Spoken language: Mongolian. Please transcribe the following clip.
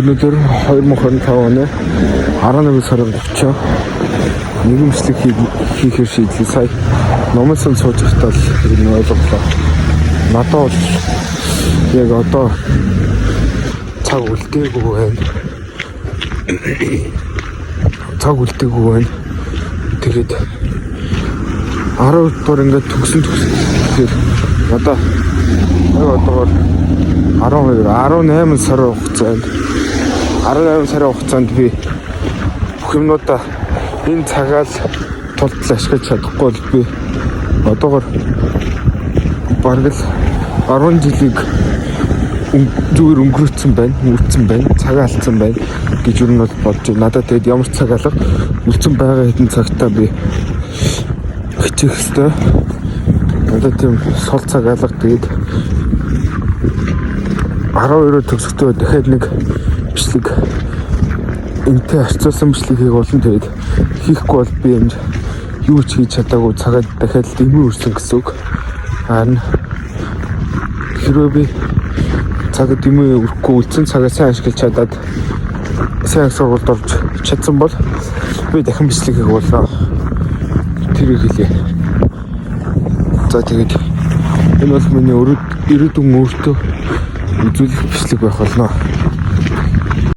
Өнөөдөр 2025 оны 11 сарын 30 нийгэмшлэг хийхээр шийдлээ. Сая номын сан сууж байхдаа л ер нь ойлголоо. Надад бол яг одоо цаг үлдээгүй байна. Цаг үлдээгүй байна. Тэгээд 12 дугаар ингээд төгсөн төгсөн гэхээр одоо яг одоогоор 12 18 сарын хугацаанд, 18 сарын хугацаанд би бүх юмнуудаа энэ цагаал тултал ашиглаж чадахгүй бол би одоогоор бараг л 10 жилийг зүгээр өнгөрөөцсөн байна, өнгөрцөн байна, цагаа алдсан байна гэж юу нь бол бодож байна. Надад тэгээд ямар ч цаг алга үлдсэн байгаа хэдэн цагтаа би хичээх ёстой. Надад тийм сул цаг алга, тэгээд 12-оор төгсөхдөө дахиад нэг бичлэг, энтэй харьцуулсан бичлэг хийх болно. Тэгээд хийхгүй бол би энэ юу ч хийж чадаагүй, цагаад дахиад л дэмий үрсэн гэсэн үг. Харин хэрвээ би цагад дэмий өрөхгүй, үлдсэн цагаа сайн ашиглаж чадаад сайн их сургуульд орж чадсан бол би дахин бичлэг хийх болно. Тэр хэлье. За, тэгээд энэ бол миний ирээдүйн өөртөө үзүүлэх бичлэг байх болно.